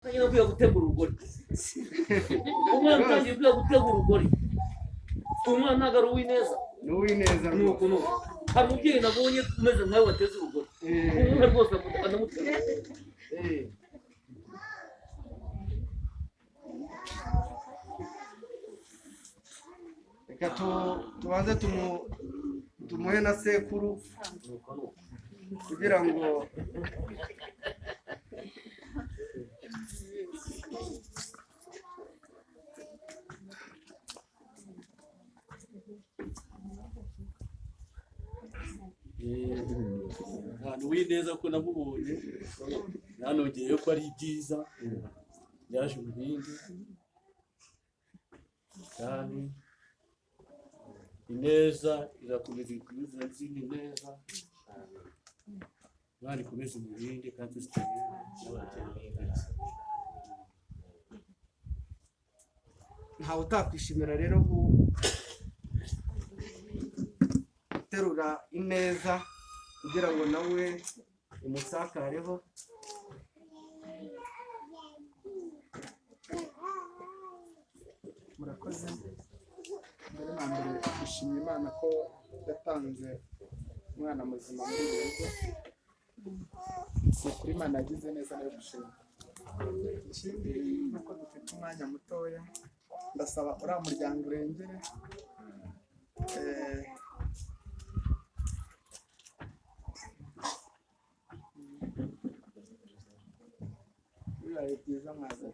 Utangiye no kwiga gutegura urugori. Umwana utangiye kwiga gutegura urugori, umwana ntabwo ari uw'ineza. Ni uw'ineza Nuko rwose. Nuko hari umubyeyi nabonye umeze nkawe wateze urugori, umwe rwose anamutera. Reka tubanze tumuhe na sekuru Nuko nuko. kugira ngo Nta uwineza ko namubonye, nanongeyeho ko ari ibyiza yaje mu bindi, kandi ineza irakomeza ikomeze n'izindi neza. Imana ikomeze umurinde kandi tuzitabire n'ababyeyi beza. Ntawe utakwishimira rero guterura ineza kugira ngo nawe imusakareho. Murakoze. Mbere na mbere dushimye Imana ko yatanze umwana muzima muri uru rugo. Ni ukuri Imana yagize neza, nayo gushima. Ikindi ni uko dufite umwanya mutoya, ndasaba uriya muryango urengere. Bibaye byiza mwaza.